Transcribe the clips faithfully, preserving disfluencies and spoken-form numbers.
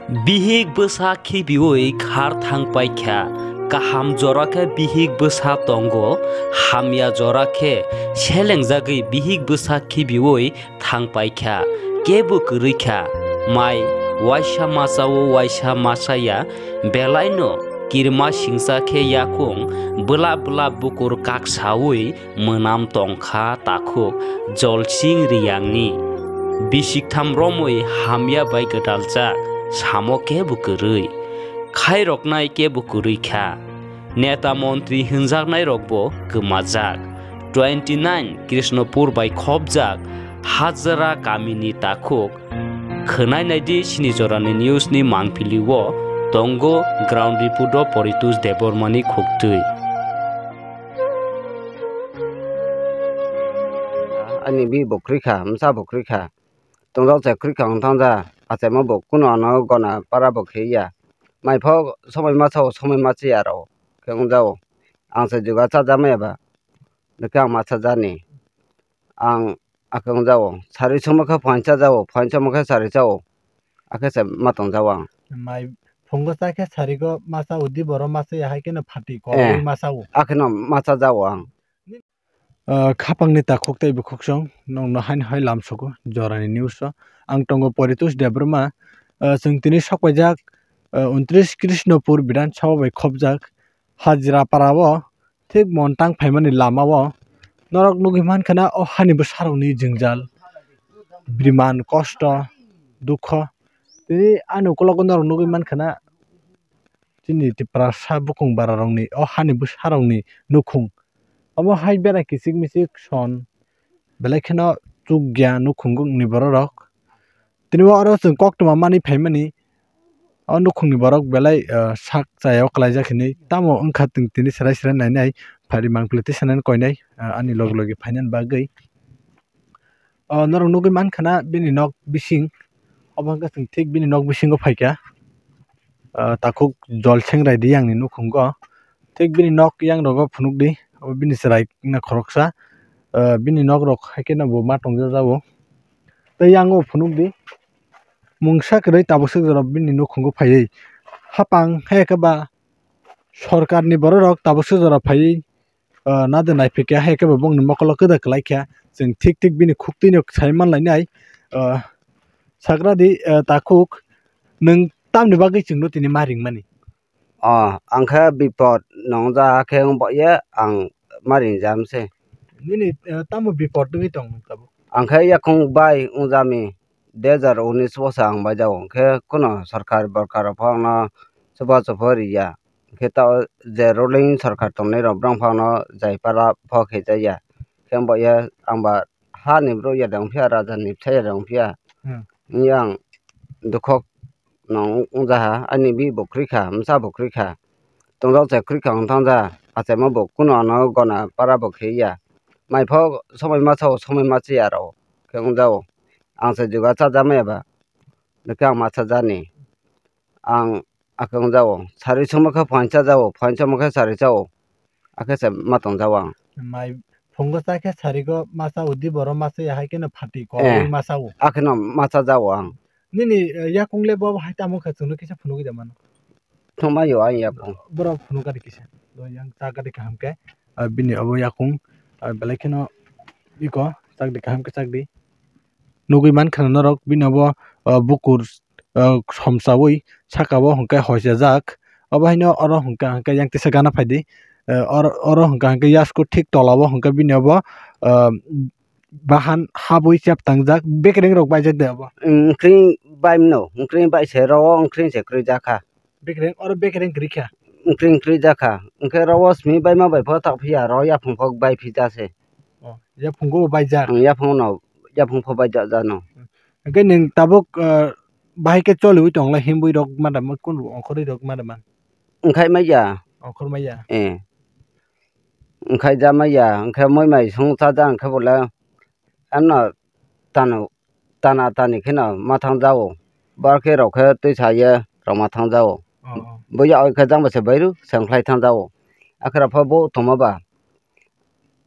Bihik bwsa khibiui khar thang paikha, kaham jora khe bihik bwsa tongo, hamya jora khe selengjagwi bihik bwsa khibiui thang paikha, kebo kwrwi kha. Mai waisa masa-o waisa masa ya, belaino kirma singsa khe yakung bwla bwla bukur kaksaui mwnam tongkha takhuk Jolsing Riyangni. Bisiktham romwi hamya bai gwdaljak, samo kebo kwrwi, khairoknai kebo kwrwi kha. Neta montri hwnjaknairokbo kwmajak. Twenty nine Krishnopur bai khopjak Hajra kamini takhuk. Khwnai naidi sini jorani news ni mangpili o tongo ground report o Poritos Debbarma ni khuktwi. Ani bi bo kwrwi kha, msa bo kwrwi kha. Tongjak se kwrwi kha wng thangja. Achaima bo kuno ano gona para bo khe ya. Mai pho somoi ma sao, somoi ma chiya rw khe wng jao. Ang se juga cha ja maya ba. Nokhe ang ma cha ja ni. Ang akhe wng jao. Sari songma khe phan cha jao, phan songma khe sari chao. Akhe se ma tong jao ang. Mai phungo cha khe sarigo ma chao, di boro ma chaya hai kheno phati ko Eh. ma chao. Akheno ma cha jao ang. Ah, khapangni takhuk tei bukhuksong nokno haino hai lamsogo jorani news o. Ang tongo Poritos Debbarma, ah, chwng tini sokpaijak, ah, untris Krishnopur Bidhan Sabha bai khopjak Hajira para o thik Montang phaimani lama o norok nugwi mankha na o hani bwsarokni jwngjal, briman, kosto, dukho. Tini ani ukologo norok nugwi mankha na chini Tiprasa bukung bararokni o hani bwsarokni nukhung. Omo hai bera kichik michik son belai kheno chukya nukhungni bororok. Tini o oro chwng koktwma manwi phaimani. O nukhungni borok belai, ah, sak chaya o kwlaijak hinwi tamo wngkha tini serai serai nainai phari mangpili twi sanani koinai, ah, ani logi logi phainani bagwi. O norok nugwi mankha na bini nok bising, obo hwnkhe chwng thik bini nok bisingo phaikha. Ah, takhuk Jolsing Riyangni nukhungo thik bini nok yangrogo phunukdi, obo bini chwrai wngkha khoroksa. Ah, bini nokrok hai kheno bo ma tongjajago. Tei yango phunukdi mungsa kwrwi tabuk swk jora bini nukhungo phaiwi hapang hai khe ba sorkarni bororok tabuk swk jora phaiwi, ah, nade naiphikya hai khe bo bongni mokolo kwda kwlaikha. Chwng thik thik bini khuktwino sai manlainai, ah, sakradi, ah, takhuk nwng tamni bagwi chwngno tini ma ringmani? O, ang khe bipot nongja khe wng bo ye ang ma ringjam se. Nini, eh, tamo bipot wngwi tong tabuk? Ang khe yakung bai wngjami, dui hajar unis bosa ang bai jao, hwnkhe kuno sorkar borkar rok phano chubao chubao riya, hwnkhe tao je ruling sorkar tongnai rok brang phano jai para pho khe jaya, hwnkhe bo ye ang ba hani bwrwi ya dang phiya, raja ni bwsa ya dang phiya. Hmm. Yang dukhok no wngjaha, ani bi bo kwrwi kha, msa bo kwrwi kha. Tongjak se kwrwi kha wng thangja, achaima bo kuno ano gona para bo khe ya. Mai pho somoi ma sao, somoi ma chiya rw khe wng jao. Ang se juga cha ja maya ba, nokhe ang ma cha ja ni. Ang akhe wng jao. Sari songma khe phan cha jao, phan songma khe sari chao. Akhe se ma tong jao ang. Mai phungo cha khe sarigo ma chao, di boro ma chaya hai kheno phati ko Eh. ma chao. Akheno ma cha jao ang. Nini, eh, yakung le bo hai tamo khe chwngno kisa phunugwi da mano. Thuma yo ang yakung. Borok phunuk gari kisa. Do yang cha gari kaham khe. Ah, bini obo yakung, ah, belai kheno iko chakdi kaham khe chakdi. Nugwi mankha norok bini obo, ah, bukur, ah, somsaui saka o hwnkhe hoisajak. Obo haino oro hwnkha hwnkhe yang tisa gana phaidi. Eh, oro, oro hwnkha hwnkhe yasku thik tola o hwnkhe bini obo, ah, bahan habwi chep tangjak, bekereng rok baijak de abo. Wngkring bai mano, wngkring bai se ro, wngkring se kwrwi jakha. Bekereng, oro bekereng kwrwi kha. Wngkring kwrwi jakha. Wngkhe ro o simi baima bai pho tak phiya, ro yaphung pho bai phi ja se. Oh, yaphung go baijak. Wng yaphung no, yaphung pho baijak jano. Hwnkhe nwng tabuk, eh, bahai khe choliui tong lai himbui rok ma da, kunu ongkhorwi rok ma da man. Wngkhai maya. Ongkhor maya. Eh. Wngkhai ja maya, wngkhe moi mai song cha ja, wngkhe bole ano tano, tana tani kheno ma thang jao. Bar khe rok khe twi sa ye rok ma thang jao. Oh, oh. Bo ya khe jang ba se bairu seng khlai thang jao. Akhra pho bo tongma ba.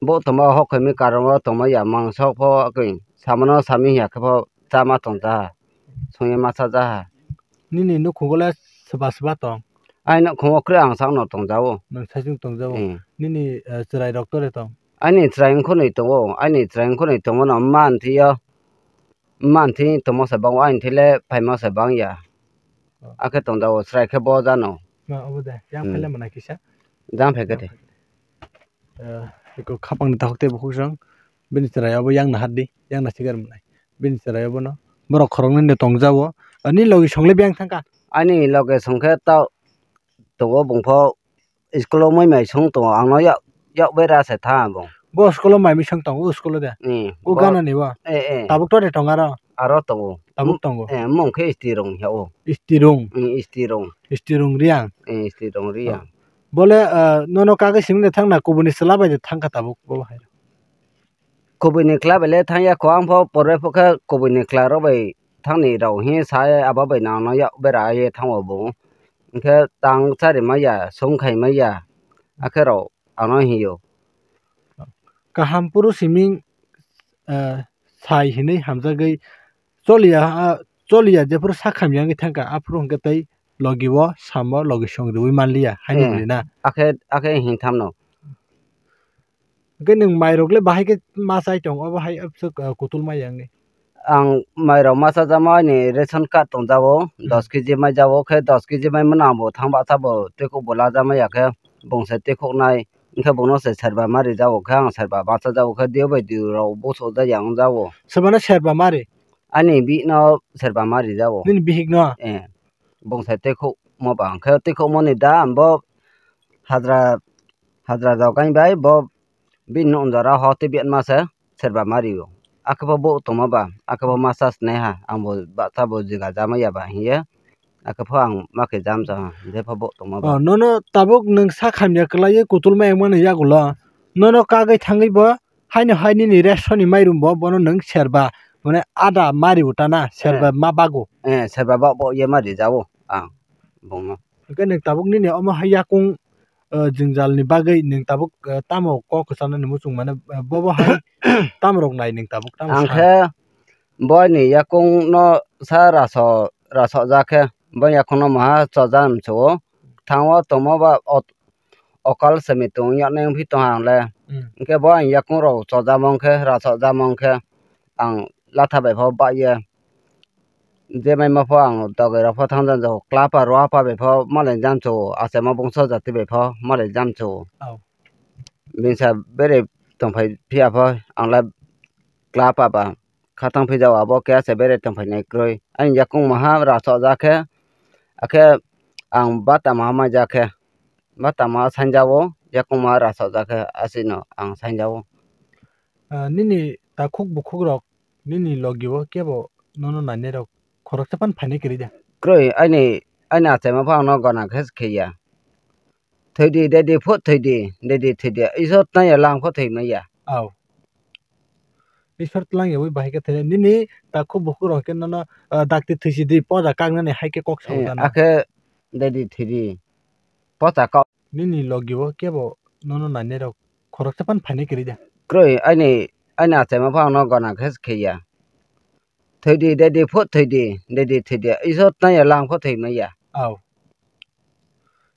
Bo tongma hok khe mi karon o tongma ya mang sok pho khe samano sami ya khe pho cha ma tong ja. Song ye ma cha ja. Nini nukhungo le swba swba tong? Aini nukhungo kwrwi ang sakno tongjago. Nwng saichung tongjago. Eh. Nini, eh, chwrai rok tore tong? Aini chwrai wngkhornwi tongo, aini chwrai wngkhornwi tongmano mma ni thwi-o, mma ni thwi tongma se bango, aini thwi le phaima se bangya. Oh. Akhe tongjago, chwrai khe bo jano. Ma obo de, yang Hmm. phaile mwnai kisa. Jang phaikhe de. Eh, eko khapang ni takhuk tei bukhuk song. Bini chwrai obo yang nahardi, yang nasikar mwnai. Bini chwrai obono borok khoroknwi no tongjago. Ani logi songle biyang thangkha. Ani logi songkhe ta tongo bungpho school o mai mai song tongo. Angno yak, yak bera se tha bung. Bo school o mai mai song tongo, o school o de. Hmm. O Bo gana ni bo. Eh, eh. Tabuk to de tong aro. Aro tongo. Tabuk tongo. Eh, mung khe Istirung ya o. Istirung. Hmm, Istirung. Istirung Riang. Eh, Istirung Riang. Bole, ah, nono kagwi simi de thang na kubuni chwla bai de thang kha tabuk bo hai. Kubuni chwla bai le thang ya kho, ang pho porbai pho khe kubuni chwla rok bai thang ni rok hi sa ya, abo bai nang no yak bera ye thango bo. Hwnkhe tang chari ma ya, song khai ma ya, akhe rok ano hi o. Kaham puru simi, ah, sai hinwi hamjagwi choliya, ah, choliya jephuru sak hamya wngwi thangkha, aphuru hwnkhe tei logi o samo logi song riui manliya, haini Eh, bwrwi na? Akhe, akhe hing thamno. Hwnkhe nwng mairok le bahai khe ma chai tong, obo hai abswk, ah, kutul maya wngwi? Ang mairok ma chajama, ani ration card tongjago, Hmm. dos kg mai jago, khe dos kg mai mano ang bo thang bahsa bo twikhuk bo lajama ya khe, bung se twikhuk nai, hwnkhe bungno se serba ma rijago khe, ang serba ma chajago khe, diyo bai diyo rok bosokjak ya wngjago. Sobo no serba ma ri? Ani bihik no serba ma rijago. Nini bihik no? Eh. Bung se twikhukma ba hwnkhe twikhukmani dam bo hajra, hajra jokgani bai bo bini nokni jora ho tei biyatma se serba ma rio. Akhe bo bo tongma ba, akhe bo ma cha sinai ha, ang bo bahcha bo jiga jama ya ba hiye, akhe pho ang ma khe jam cha ha, je pho bo tongma ba. Oh, nono tabuk nwng sak hamya kwlaiwi kutul ma wngmani yagulo, nono kagwi thangwi bo haino hai nini ration ni mairum bo, bono nwng serba, mane ada mari utana, serba Eh. ma bago. Eh, serba ba bo ye ma rijao ang bungno. Hwnkhe nwng tabuk nini omo hai yakung, eh, jwngjal ni bagwi nwng tabuk, eh, tamo kok kwchanani muchung mane, eh, bobo hai tamo rok nai nwng tabuk tamo Ang sa? Khe boini yakung no sa raso, raso ja khe, boini yakung no maha choja mchuo. Thango tongma ba ot-, okal semi tong yaknai wngphi tong ang le. Hmm. Hwnkhe bo ang yakung rok chojama wngkhe, rasojama wngkhe, ang latha bai pho bahya. Je maima pho ang dogoi rok pho thang jang jago, klapa roapa bai pho malai jam chuo, achaima bungso jati bai pho malai jam chuo. Au. Bini sa bere tongphai phiya pho ang le klapa ba. Khatang phijao abo keha se bere tongphainai kwrwi. Ani yakung maha rasojak khe, akhe ang bata maha maijak khe, bata maha sanjao, yakung maha rasojak khe, aswkno ang sanjao. Ah, nini takhuk bukhukrok, nini logio kebo nono nainairok khoroksa phano phainai kwrwi da? Kwrwi, ani, ani achaima phano gana khe se khiya. Thwidi, dedi, phut thwidi, dedi, thwidi. Isor tanya lang pho thwi maya. Au. Isor tlang yawi bahai khe thwi. Nini takhuk bukhuk rok khe nono, ah, dakti thwisi di, poja kaknani hai khe kok sao Eh, jana. Akhe dedi thwidi. Poja kok. Nini logi o kebo nono nainai rok khoroksa phano phainai kwrwi da? Kwrwi, ani, ani achaima phano gana khe se khiya. Thwidi, dedi, phut thwidi, dedi, thwidi. Isor tanya lang pho thwi maya. Au.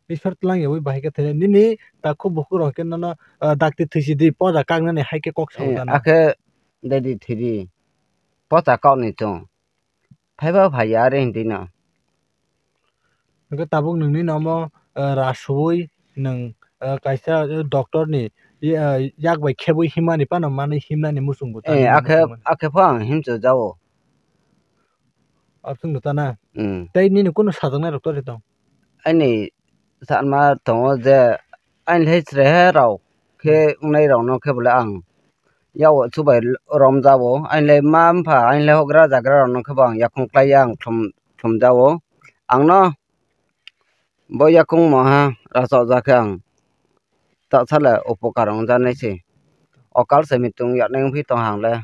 Isor tlang yawi bahai khe thwi. Nini takhuk bukhuk rok khe nono, ah, dakti thwisi di, poja kaknani hai khe kok sao Eh, jana. Akhe dedi thwidi. Poja kok ni chwng. Phaiba phaiya are hindi no. Hwnkhe tabuk nwngni nomo, ah, rasui nwng, ah, kaisa, ah, doctor ni, ah, yak bai khebwi himani phano manwi himnani muchungo Eh, tangwi akhe, muchungo. Akhe pho ang himchajao. Abswk no tana? Hmm. Tei nini kunu sajaknai rok tori tong? Ani sanma tongo je ani hai chwrai hai rok khe wngnai rok no khe bole ang yao chubai romjao. Ani le ma mpha, ani le hokra jagra rok no khe bo ang yakung klai ya, ang thum, thumjao. Ang no bo yakung maha rachajak khe ang ta sale upokar wngjaknai se. Okal se mitung yaknai wngphi tong ang le.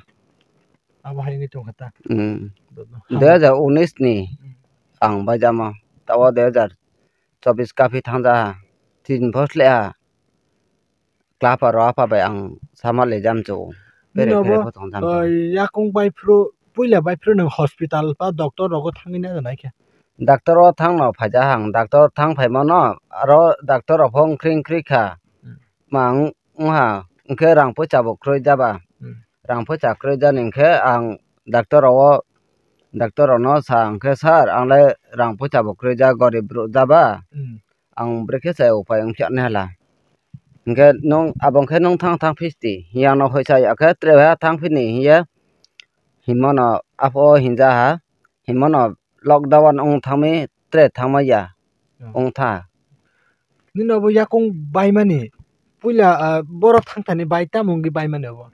Abo hai wngwi tong kha ta? Hmm. Dui hajar unis ni Hmm. ang baijama. Tabo dui hajar chobis kaphi thangja ha. Tin bos le ha. Klapa ro apa bai ang sama le jam chu. Bere Nino bere bo, pho tong jam chu. Ah, yakung bai phru, puila bai phru nwng hospital ba doctor rogo thangwi na nai khe. Doctor o thang no phaijak ang, doctor thang phaimano aro doctor rok pho wngkhri wngkhri kha. Hmm. Ma wng-, wngha, wngkhe rang poisa bo kwrwi jaba. Hmm. Rang poisa kwrwi jani hwnkhe ang doctor rok o, doctor rok no sa hwnkhe, "Sir, ang le rang poisa bo kwrwi jak, gorib bru jaba." Hmm. Ang bwrwi khe se upai wngphiya nai hala. Hwnkhe nwng abo wngkhe nwng thang thang phisti, hiya no hoisa ya khe tre ha thang phini hiya. Himano apo hinja ha, himano lockdown wng thangmi tre thangma ya. Oh. Wng tha. Nini obo yakung baimani puila, ah, borok thang thani bai tamo wngwi baimani obo?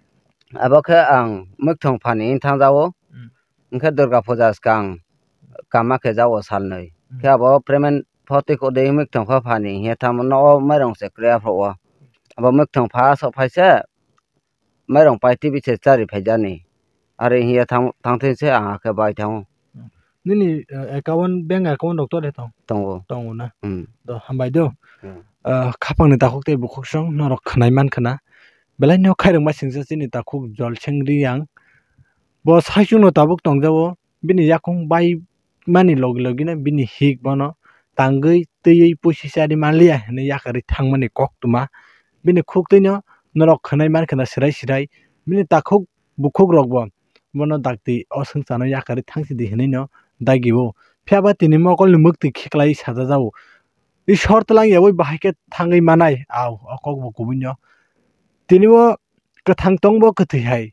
Abo khe ang mwkhwtwng phani wng thang jao. Hmm. Hwnkhe Durga puja swkang kama khe jao salnwi. Hmm. Khe abo payment pho twi kode mwkhwtwng pha phani hiya tamo no o mairung se kwrwi aphro o. Abo mwkhwtwng pha sok phai se mairung pai twi se chari phai jani. Are hiya thang, thang thwi se ang hakhe bai thango. Nini, eh, account, bank account rok to de tong? Tongo. Tongo na? Hmm. Do, hambai do. Hmm. Eh, khapang ni takhuk tei bukhuk song norok khwnai man khwna. Belai no khairok ma singsa chini takhuk Jolseng Riyang. Bo saichung no tabuk tong jao. Bini yakung bai mani logi logi no bini hik bono tangwi twiwi puisi chari manliya hinwi yakarwi thangmani koktwma. Bini khuktwi no norok khwnai man khwna swrai swrai. Bini takhuk bukhuk rok bo bono dakti o swngchar no yakarwi thangsidi hinwi no dagi o. Phiya ba tini mokol ni mwktwi khiklai sajajao. Ishwar twlang yaui bahai khe thangwi manai, au, o kok bo kubui no. Tini o kwthang tong bo kwthwi hai.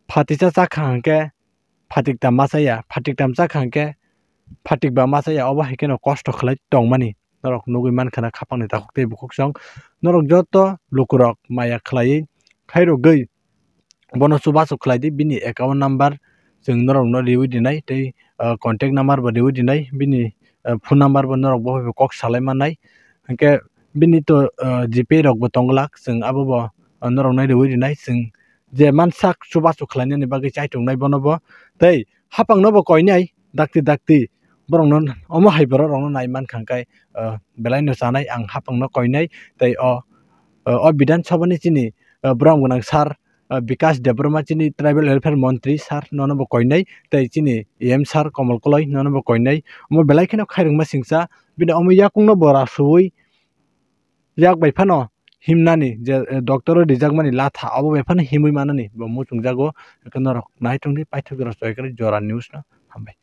Phatisa chakha hwnkhe phatik tam ma chaya, phatik tam chakha hwnkhe phatik ba ma chaya, obo hai kheno kosto khlai tongmani norok nugui mankha na khapang ni takhuk tei bukhuk song. Norok joto lukurok maya khlaiwi khairogwi bono chubachu khlai di, bini account number chwng norokno riui rinai tei, ah, contact number bo riui rinai, bini, ah, phone number bo norok bo kok salai mannai. Hwnkhe bini to, ah, G Pay rok bo tong glak, chwng abo bo, ah, norokno riui rinai. Chwng je mansak chubachu khlainani bagwi chaitongnai bono bo tei hapangno bo koinai dakti dakti borokno omo hai borok rokno nai mankha hwnkhe, ah, belai no chanai ang hapangno koinai tei o, ah, o Bidhan Sabha ni chini, ah, borok gwnang sir, ah, Bikash Debbarma chini Tribal Welfare Montri sir nono bo koinai, tei chini E M sir Komol Koloi nono bo koinai. Omo belai kheno khairokma singcha, bini omo yakungno bo rasuui yak bai phano himnani je, eh, doctor o rijakmani latha, obo bai phano himui manani bo muchungjago. Hwnkhe norok nai tongdi, paithak jora soikwrwi jora news no. Hambai.